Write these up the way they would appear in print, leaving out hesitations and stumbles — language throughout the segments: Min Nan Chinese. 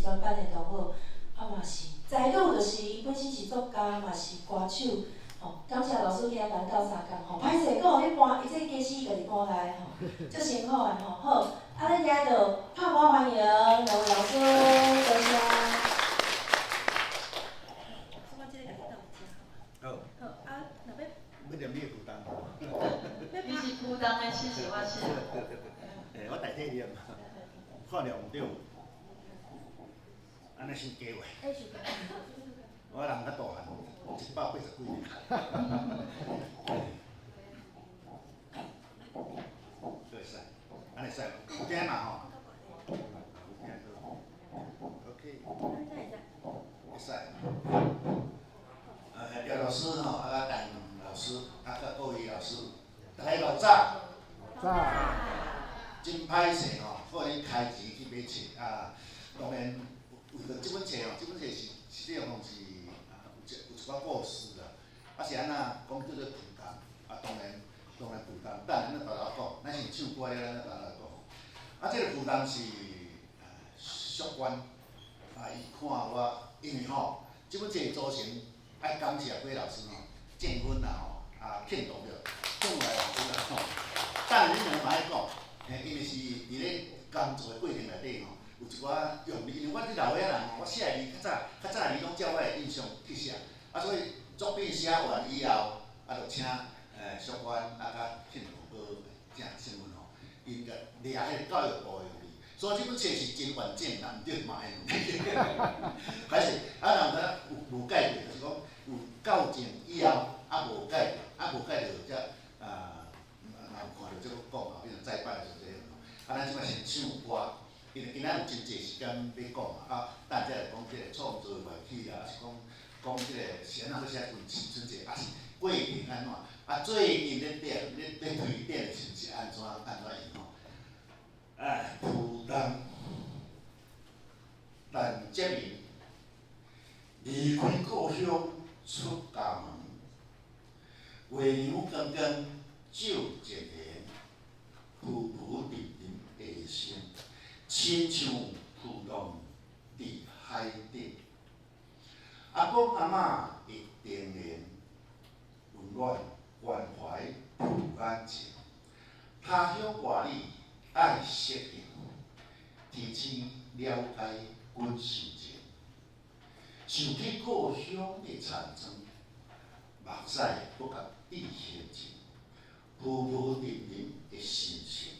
專班的同學，啊嘛是才女，就是伊本身是作家，嘛是歌手，吼。感謝老師今仔共鬥相共吼，歹勢，閣予你搬，伊這家私家己搬來吼，足辛苦的吼。好，啊，咱今仔就拍鼓歡迎兩位老師，多謝。我這個共你鬥遮好。好。好，啊，若欲欲念你的負擔。你是負擔的詩是我寫。欸，我代替念，看著毋對，按呢傷假話。我人較大漢，180幾厘。會使，按呢會使，有聽嘛吼？有聽好。OK。會使。廖老師吼，啊，陳老師，啊，佮各位老師，大家老早。早。真歹勢吼，可能開錢去買冊啊。當然，為著這本冊吼，這本冊是實際上是啊，有一寡故事啦。啊是按怎講叫做負擔？啊，當然負擔。等下咱大家講，咱先唱歌了，咱大家來講。啊，這個負擔是淑娟啊，伊看我，因為吼，這本冊組成愛感謝幾位老師吼，鄭芬啦吼，啊慶同著，轉來老師啦吼。等下恁兩個嘛愛講。嘿，因為是佇咧工作的過程內底吼，有一寡用力，因為我這老歲仔人吼，我寫的字較早，較早的字攏照我的印象去寫，啊，所以作品寫完以後，啊，就請淑娟啊，佮慶同閣鄭新聞吼，𪜶共掠彼個教育部的用字，所以這本冊是真完整，若毋對嘛會用。還是啊，人知影有無改過，就是講有校正以後啊無改著，啊無改著才啊。若有看著這個講後變成再版的時陣吼，啊，咱這擺先唱歌，因為今仔有真濟時間欲講嘛，啊，等下才來講這個創作的緣起啊，抑是講講這個是按怎欲寫這份青春冊，抑是過程按怎，啊，最近咧咧咧咧推展的時陣是按怎按怎用吼？哎，負擔，陳哲明離開故鄉出家門，月娘光光照前緣，浮浮沉沉的生，親像浮浪佇海底。阿公阿嬤的叮嚀，溫暖關懷浮眼前。他鄉外里愛適應，天星了解阮心情。想起故鄉的田莊，目屎不覺滴現前。浮浮沉沉的心情，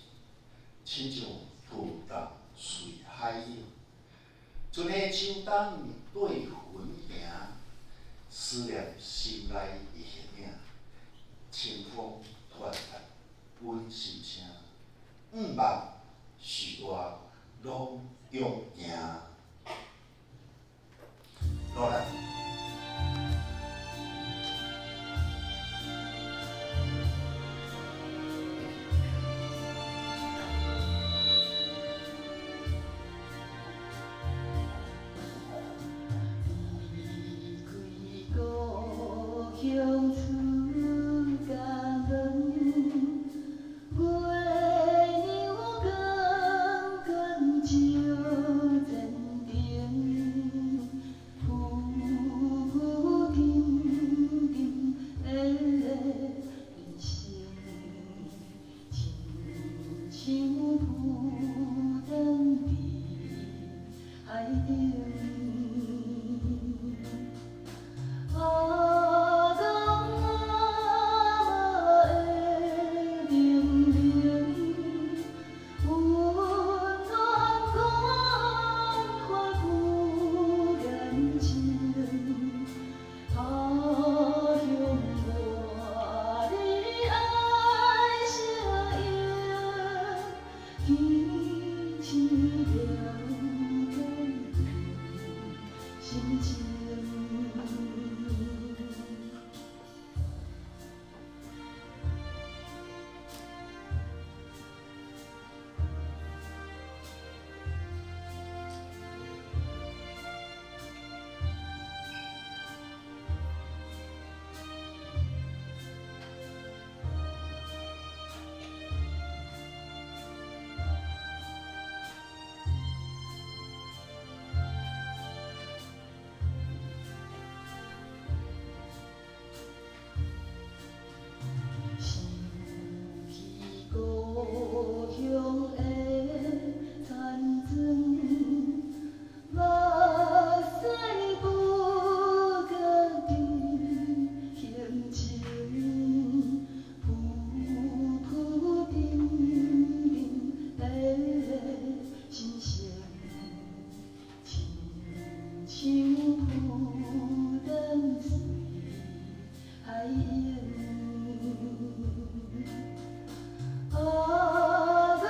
親像浮動隨海湧。春夏秋冬綴雲行，思念心內的形影。清風傳達阮心聲，毋望時代攏勇行。落來。離開故鄉出家門，月娘光光照前程，浮浮沉沉的人生，親像浮動佇海頂。阿公阿嬤的叮嚀，溫暖關懷浮眼前。他鄉外里愛適應，天星了解阮心情。像浮燈隨海湧。阿公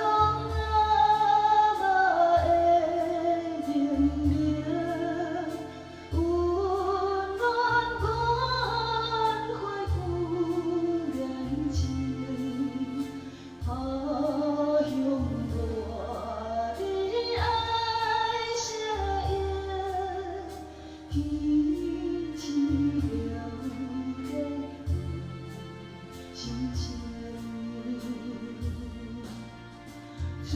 阿嬤的叮嚀，溫暖關懷久眼前，他鄉熱的愛相映，天凊了解阮心情。春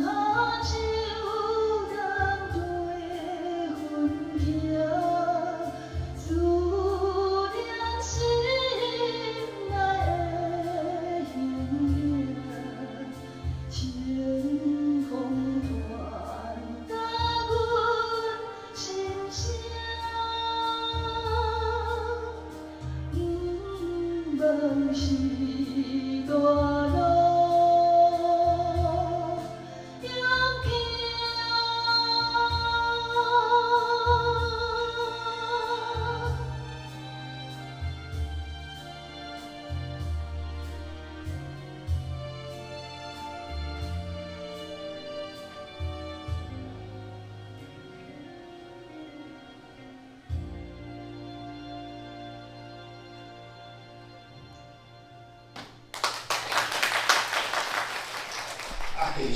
夏秋冬對分行，思念心內的形影，清風傳甲阮心聲，毋茫是大路勇行。啊，第